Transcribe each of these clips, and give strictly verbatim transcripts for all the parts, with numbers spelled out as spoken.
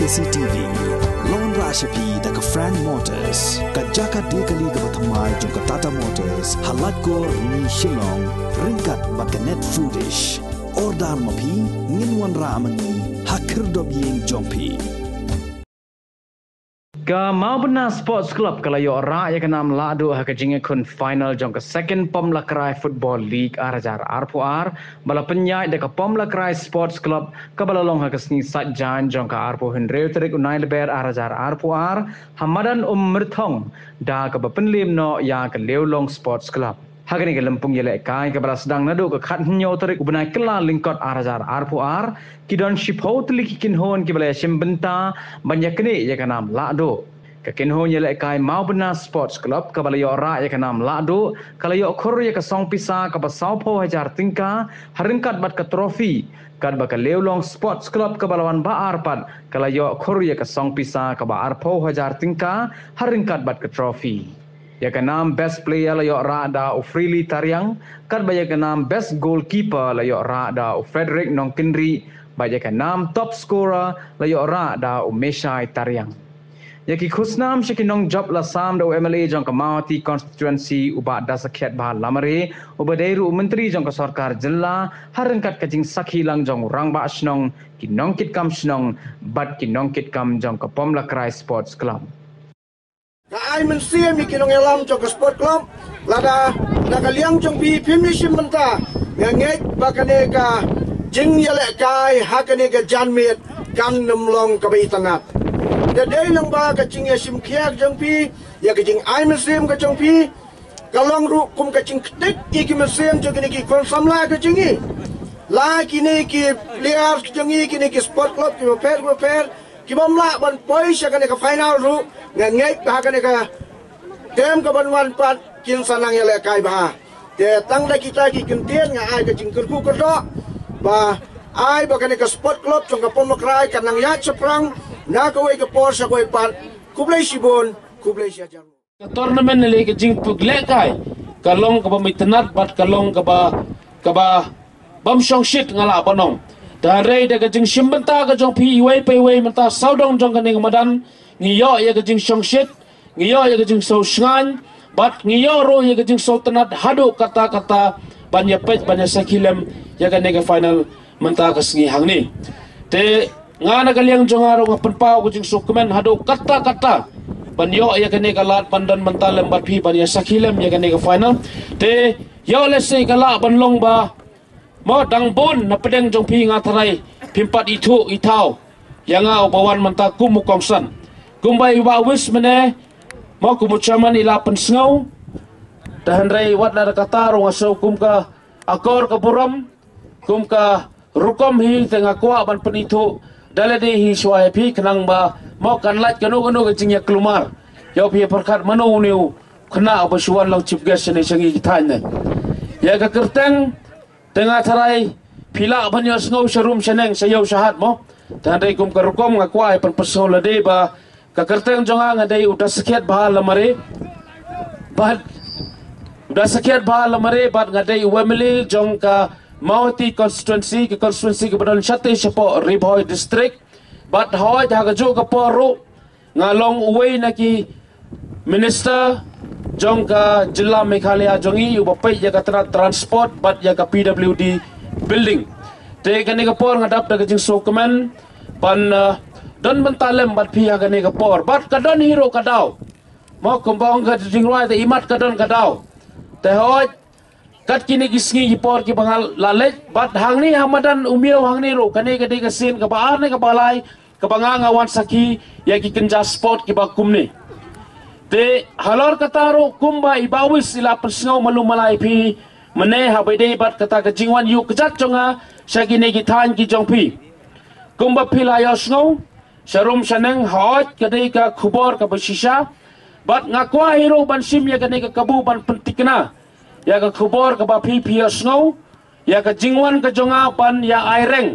Desi T V. Lawan rah sha phi da ka Frank Motors, ka jaka die kali kaba thymmai jong ka Tata Motors, ha Laitkor, Shillong, ryngkat bad ka Net Foodish. Order ma phi, ngin wanrah ma ngi ha khyrdop ïing jong phi. Ka Mawbynna Sports Club ka la ïoh rah ïa ka nam lahduh ha ka jingïakhun final jong ka Second Pomlakrai Football League ar hajar arphew ar, ba la pynïaid da ka Pomlakrai Sports Club, kaba la long ha ka sngi Saitjaiñ jong ka arphew hynriew tarik u Nailaber ar hajar arphew ar, ha madan Ummyrthong, da kaba pynliem noh ïa ka Lewlong Sports Club. Ha kane ka lympung ïalehkai kaba la sdang naduh ka khathynñiew tarik u bnai Kyllalyngkot ar hajar arphew ar, ki don shiphew tylli ki kynhun kiba la ïashim bynta ban ïaknieh ïa ka nam lahduh. Ka kynhun ïalehkai Mawbynna Sports Club kaba la ïoh rah ïa ka nam lahduh, ka la ïoh khur ïa ka song pisa kaba sawphew hajar tyngka, ha ryngkat bad ka trophy, katba ka Lewlong Sports Club kaba la wan ba ar pat, ka la ïoh khur ïa ka song pisa kaba arphew hajar tyngka, ha ryngkat bad ka trophy. Ïa ka nam Best Player la ïoh rah da u Freely Tariang, katba ïa ka nam Best Goalkeeper la ïoh rah da u Frederick Nongkynrih, bad ïa ka nam Top Scorer la ïoh rah da u Meshai Tariang. Ïa ki khusnam sha ki nongjop la sam da u M L A jong ka Mawhati Constituency u Bah Dasakhiatbha Lamare, uba dei ruh u Myntri jong ka Sorkar Jylla, ha ryngkat ka jingsakhi lang jong u Rangbah Shnong, ki nongkitkam shnong, bad ki nongkitkam jong ka Pomlakrai Sports Club. Ka ai mynsiem ïa ki nongïalam jong ka Sport Club, lada na ka liang jong phi phim ïashim bynta, nga ngeit ba kane ka jingïalehkai ha kane ka janmiet kan nym long kaba itynnad. Te dei lyngba ka jingïashim khia jong phi, ïa ka jingai mynsiem ka jong phi, ka long ruh kum ka jingktik ïa ki mynsiem jong kine ki khun samla ka jong ngi. La kine ki players ka jong ngi, kine ki Sport Club kiba pher kiba pher, ki bym lah ban poi sha kane ka final ruh, nga ngeit ba ha kane ka term kaban wan pat kin sa nang ïalehkai bha. Te tang da kita ki kyntien nga ai ka jingkyrkhu kyrdoh ba ai ba kane ka Sport Club jong ka Pomlakrai kan nang ïaid shaphrang na kawei ka por sha kawei pat. Khublei shibun, khublei shihajar. Ka tournament ne lei ka jingpyllehkai ka long kaba itynnad bad ka long kaba, kaba bym shongshit nga lah ban ong. Te hynrei da ka jingshim bynta ka jong phi iwei pa iwei mynta sawdong jong kane ka madan, ngi ïoh ïa ka jingshongshit, ngi ïoh ïa ka jingsngewsynei, bad ngi ïoh ruh ïa ka jingsngewtynnad haduh katta katta ban ïa peit ban ïa sakhi lem ïa kane ka final mynta ka sngi hangne. Te nga na ka liang jong nga ruh nga pynpaw ka jingsngewkmen haduh katta katta ban ïoh ïa kane ka lad ban don mynta lem bad phi ban ïa sakhi lem ïa kane ka final. Te ïoh lehse ka lah ban long ba mo dang bun na pdeng jong phi nga tharai phim pat ithuh ithaw ïa nga uba wan mynta kum u kongsan. Kumba i Bah Wis mynne, mo kum u chairman i la pynsngew. Te hynrei wat la da kata ruh nga sngew kum ka akor ka burom, kum ka rukom hi te nga kwah ban pynithuh da lade hi shuwa ïa phi khnang ba mo kan lait kano kano ka jingïakulmar. Ïoh phi pyrkhat mano une u khynnah uba shu wan long chief guest shane sha ngi ki thaiñ ne. Ïa ka kyrteng te nga tharai phi lah ban ïohsngew sharum shaneng sha ïew sha hat mo. Te hynrei kum ka rukom nga kwah ban pynsngew lade ba ka kyrteng jong nga nga dei u Dasakhiatbha Lamare. Bad u Dasakhiatbha Lamare bad nga dei u M L A jong ka Mawhati Constituency, ka constituency kaba don shatei shapoh Ri Bhoi District. Bad hoi ha kajuh ka por ruh nga long uwei na ki minister jong ka jylla Meghalaya jong ngi uba peit ïa ka tnat transport bad ïa ka P W D building. Te kane ka por nga dap da ka jingsngewkmen ban, eh, don bynta lem bad phi ha kane ka por. Bad ka don hi ruh ka daw. Mo kumba ong ka jingrwai te imat ka don ka daw. Te hoi kat kine ki sngi ki por kiba nga la leit bad hangne ha madan u Miaw hangne ruh kane ka dei ka sien kaba ar ne kaba lai kaba nga nga wan sakhi ïa ki kynja sport kiba kumne. Te halor kata ruh kumba i Bah Wis i la pynsngew malu mala ïa phi mynne haba ïadei bad kata ka jingwan ïuh kjat jong nga sha kine ki thaiñ ki jong phi. Kumba phi la ïohsngew sharum shaneng hoi ka dei ka khubor kaba shisha. Bad nga kwah hi ruh ban shim ïa kane ka kabu ban pynthikna ïa ka khubor kaba phi phi ïohsngew ïa ka jingwan ka jong nga ban ïa ai reng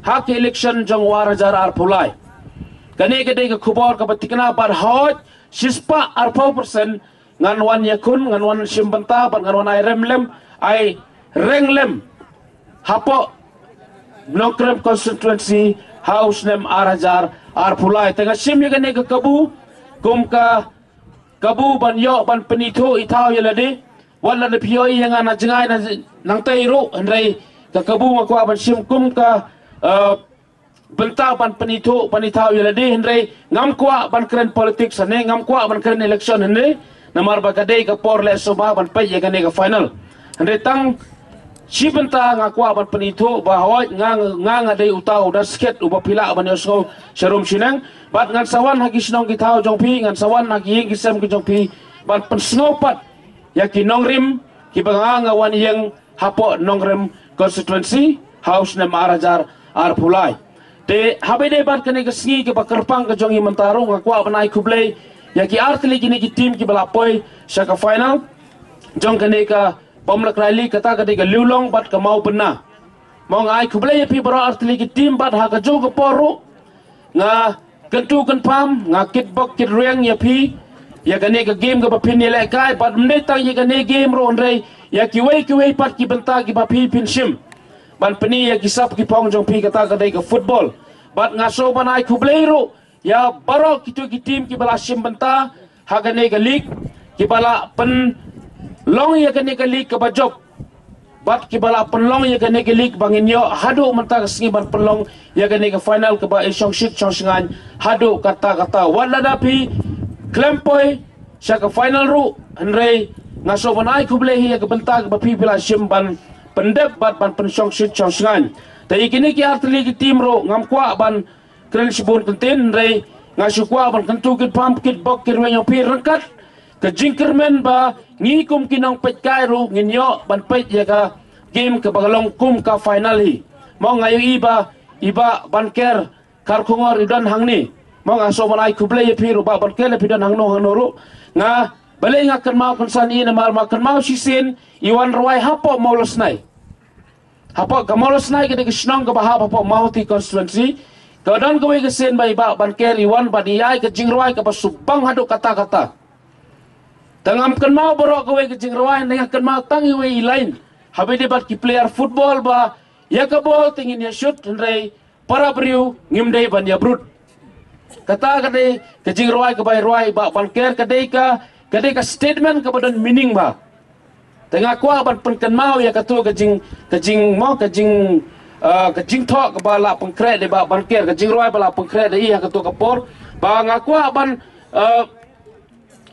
ha ka election jong u ar hajar arphew lai. Kane ka dei ka khubor kaba thikna bad hoi shispah arphew percent ngan wan ïakhun, ngan wan shim bynta bad ngan wan ai rem lem, ai reng lem hapoh Nongkrem constituency ha u snem ar hajar arphew lai. Te nga shim ïa kane ka kabu kum ka kabu ban ïoh ban pynithuh ithaw ïa lade. Wat lada phi ïohi ïa nga na jngai na nangtei ruh, hynrei ka kabu nga kwah ban shim kum ka, eh, bynta ban pynithuh, ban ithaw ïa lade, hynrei ngam kwah ban kren politics hangne, ngam kwah ban kren election hangne, namar ba ka dei ka por leh sumar ban peit ïa kane ka final. Hynrei tang shi bynta nga kwah ban pynithuh ba hooid nga, nga, nga dei uta u dang skhet uba phi lah ban ïohsngew sharum shaneng. Bad ngan sa wan ha ki shnong ki thaw jong phi, ngan sa wan ha ki ïing ki sem ki jong phi ban pynsngew pat ïa ki nongrim kiba nga, nga wan ïeng hapoh Nongrim constituency ha u snem ar hajar arphew lai. Te haba ïadei bad kane ka sngi kaba kyrpang ka jong ngi mynta ruh, nga kwah ban ai khublei ïa ki artylli kine ki team kiba la poi sha ka final jong kane ka Pomlakrai League, kata ka dei ka Liulong bad ka Mawbynna. Mo, nga ai khublei ïa phi baroh artylli ki team, bad ha kajuh ka por ruh nga kyntu kynpham, nga kitbok kitrwiang ïa phi ïa kane ka game kaba phin ïalehkai, bad ym dei tang ïa kane game ruh hynrei ïa kiwei kiwei pat ki bynta kiba phi phin shim ban pyni ïa ki sap ki phong jong phi, kata ka dei ka football. Bad nga sngewbha ban ai khublei ruh ïa baroh kito ki team kiba la shim bynta ha kane ka league, kiba la pynlong ïa kane ka league kaba jop, bad kiba la pynlong ïa kane ka league ba ngin ïoh haduh mynta ka sngi ban pynlong ïa kane ka final kaba i shongshit shongshngaiñ haduh katta katta. Wat lada phi khlem poi sha ka final ruh, hynrei nga sngewbha ban ai khublei ïa ka bynta kaba phi, phi la shim ban pyndep bad ban pynshongshit shongshngaiñ. Te ïa kine ki artylli ki team ruh ngam kwah ban kren shibun kyntien, hynrei nga shu kwah ban kyntu kynpham, kitbok kitrwiang ïa phi ryngkat ka jingkyrmen ba ngi kum ki nongpeitkai ruh ngin ïoh ban peit ïa ka game kaba ka long kum ka final hi. Mo, nga ïohi ba i Bah Banker Kharkongor i don hangne. Mo, nga sngewbha ban ai khublei ïa phi ruh Bah Banker, lada phi don hangno hangno ruh. Nga, balei nga kynmaw kynsan ïa i, namar ma kynmaw shisien i wan rwai hapoh Mawlasnai. Hapoh ka Mawlasnai ka dei ka shnong kaba hap hapoh Mawhati constituency. Ka don kawei ka sien ba i Bah Banker i wan bad i ai ka jingrwai kaba subang haduh katta katta. Te ngam kynmaw baroh kawei ka jingrwai, nga kynmaw tang iwei i line. Haba ïadei bad ki player football ba ïa ka bol te ngin ïa shoot, hynrei para briew ngim dei ban ïa brut. Kata ka dei ka jingrwai kaba i rwai i Bah Banker, ka dei ka, ka dei ka statement kaba don meaning bha. Te nga kwah ban pynkynmaw ïa kato ka jing, ka jing mo, ka jing, ah, ka jingthoh kaba la pynkhreh da i Bah Banker, ka jingrwai ba la pynkhreh da i ha kato ka por. Ba nga kwah ban, ah,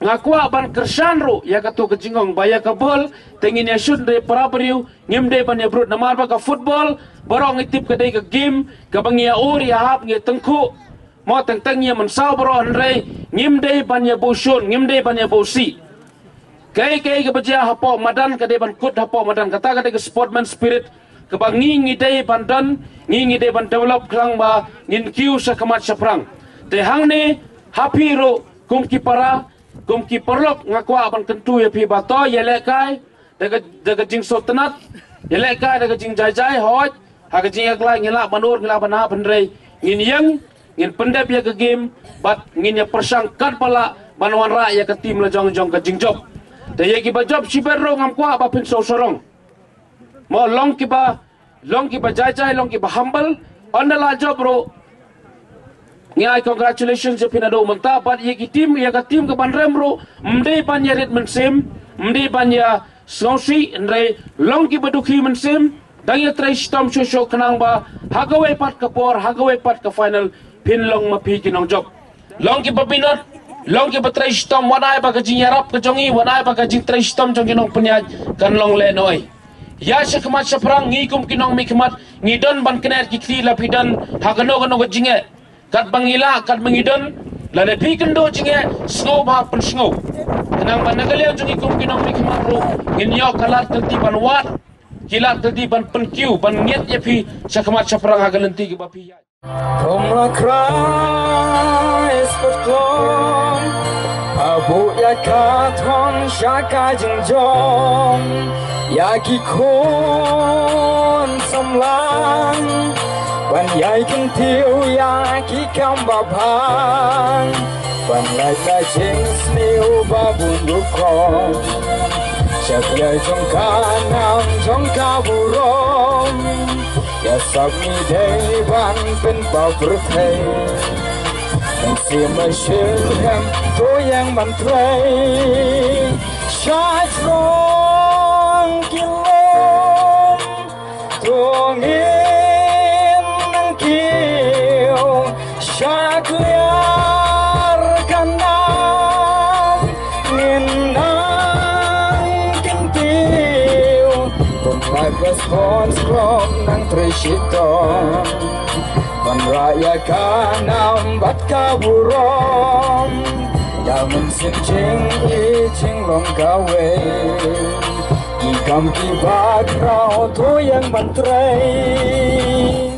nga kwah ban kyrshan ruh ïa kato ka jingong ba ïa ka bol te ngin ïa shoot, hynrei para briew ngim dei ban ïa brut, namar ba ka football baroh ngi tip ka dei ka game kaba ngi ïa ur ïa hap, ngi ïa tyngkhuh. Mo, teng teng ngi ïa mynsaw baroh, hynrei ngim dei ban ïa buh shun, ngim dei ban ïa buh sih. Kaei kaei kaba jia hapoh madan ka dei ban kut hapoh madan, kata ka dei ka sportsman spirit kaba ngi ngi dei ban don, ngi ngi dei ban develop khnang ba ngin kiew sha khmat shaphrang. Te hangne ha phi ruh kum ki para, kum ki paralok, nga kwah ban kyntu ïa phi ba to ïalehkai da ka, da ka jingsngewtynnat, ïalehkai da ka jingjai jai, hooid ha ka jingïaklai ngi lah ban ur, ngi lah ban hap, hynrei ngin ïeng, ngin pyndep ïa ka game bad ngin ïa pyrshang katba lah ban wanrah ïa ka team la jong jong ka jingjop. Te ïa kiba jop shibit ruh ngam kwah ba phin sngewsarong. Mo, long kiba, long kiba jai jai, long kiba humble. Ynda la jop ruh ngi ai congratulations ïa phi naduh mynta, bad ïa ki team, ïa ka team kaban rem ruh ym dei ban ïa rit mynsiem, ym dei ban ïa sngewsih, hynrei long kiba dukhi mynsiem, dang ïa trei shitom shuh shuh khnang ba ha kawei pat ka por, ha kawei pat ka final phin long ma phi ki nongjop. Long kiba binot, long kiba trei shitom, wat ai ba ka jingïarap ka jong ngi, wat ai ba ka jingtrei shitom jong ki nongpynïaid kan long lehnohei. Ïa sha khmat shaphrang ngi kum ki nongmihkhmat ngi don ban kner ki kti la phi don ha kano kano ka jingeh. Katba ngi lah, katba ngi don, lada phi kynduh jingeh, sngewbha pynsngew. Khnang ba na ka liang jong ngi kum ki nongmihkhmat ruh ngin ïoh ka lad ka lynti ban wad, ki lad ka lynti ban pynkiew, ban ngiat ïa phi sha khmat shaphrang ha ka lynti kaba phi ïaid. Kumba Khrist bad kum, ba buh ïa ka thong sha ka jingjop, ïa ki khun samla ban ïai kyntiew ïa ki kam babha, ban lait la jingsniew ba bun rukom. Sha pyrthei jong ka nam jong ka burom, ïa sap ngi dei ban pynpaw pyrthei. Siem siem em to ïeng ban trei sha jrong ki lum, to ngin nang kiew sha kliar ka nam, ngin nang kyntiew. Pynlait response group nang trei shitom ban rah ïa ka nam bad ka burom. Ïa mynsiem jingïeit jinglong kawei, ki kam ki background to ïeng ban trei.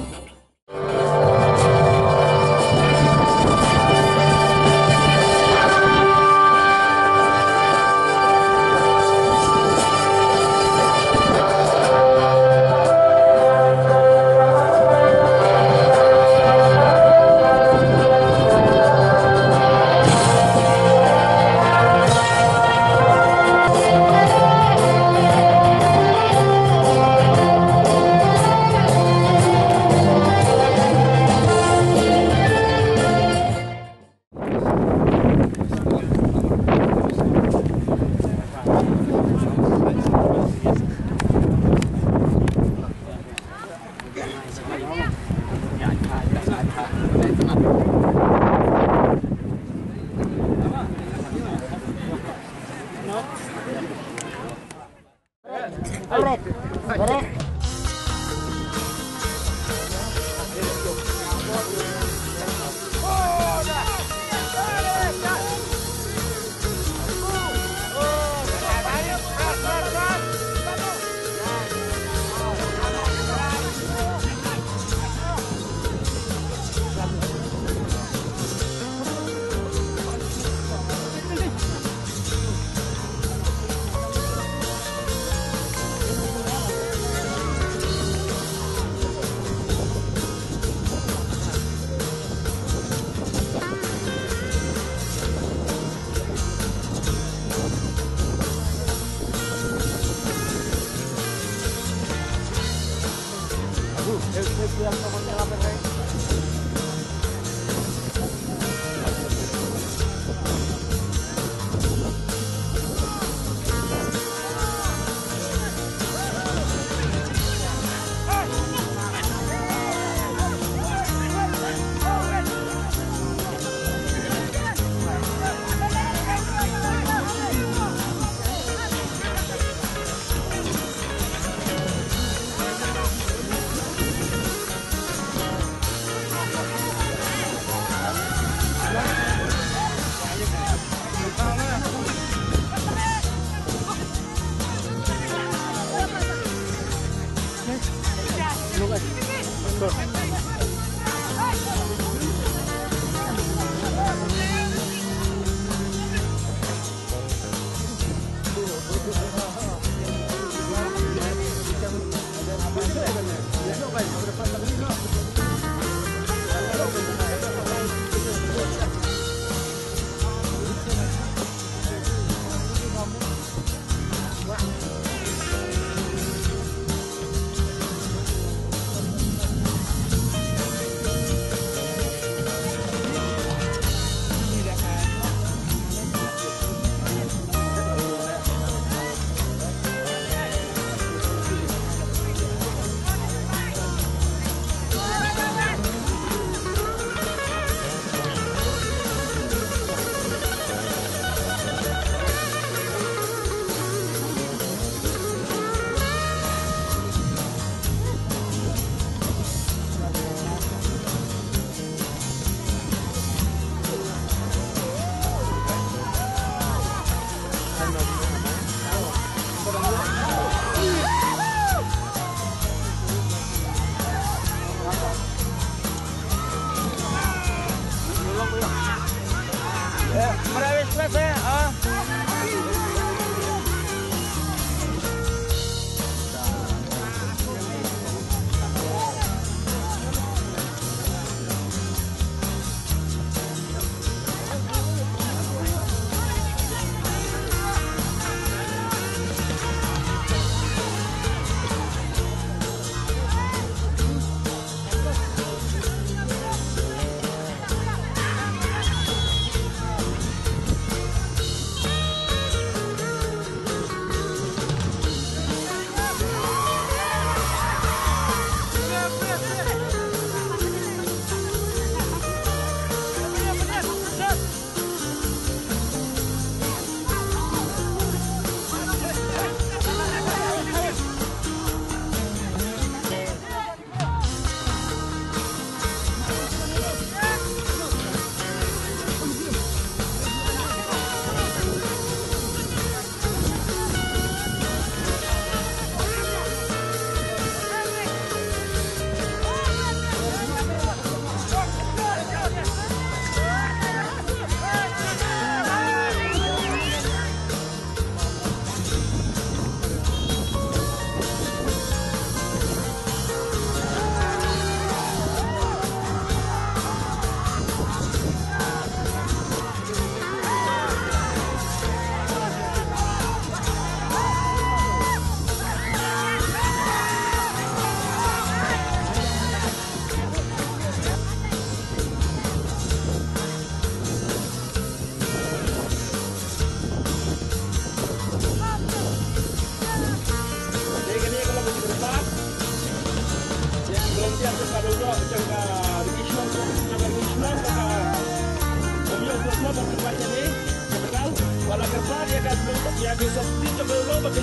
Ka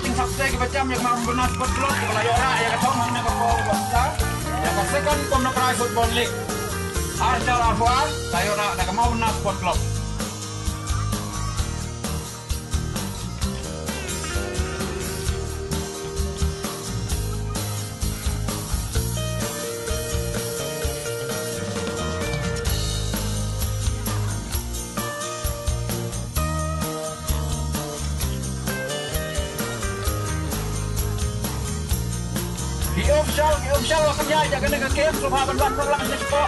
jingthap te kiba jam ïa ka Mawbynna Sport Club, kiba la ïoh rah ïa ka thong hangne ka por ba sa ïa ka second Pom Nongkrai Football League. Arhajar arphew ar, la ïoh rah da ka Mawbynna Sport Club. Ki official, ki official wa kynja ïa kane ka game, sngewbha ban wan nonglang sha shuwa.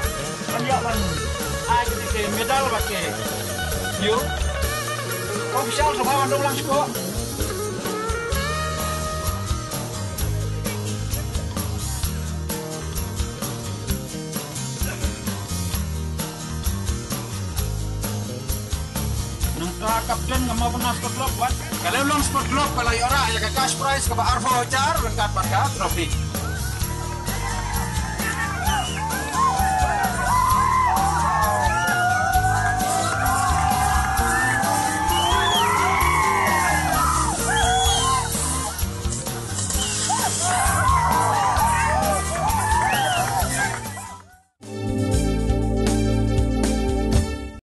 Ban ïa ban ai kane ka medal ba ke. Ïa. Official sngewbha ban nonglang sha shuwa. Nangta kapten ka Mawbynna Sport Club bad ka Lewlong Sport Club ka la ïoh rah ïa ka cash prize kaba arphew hajar ryngkat bad ka trophy.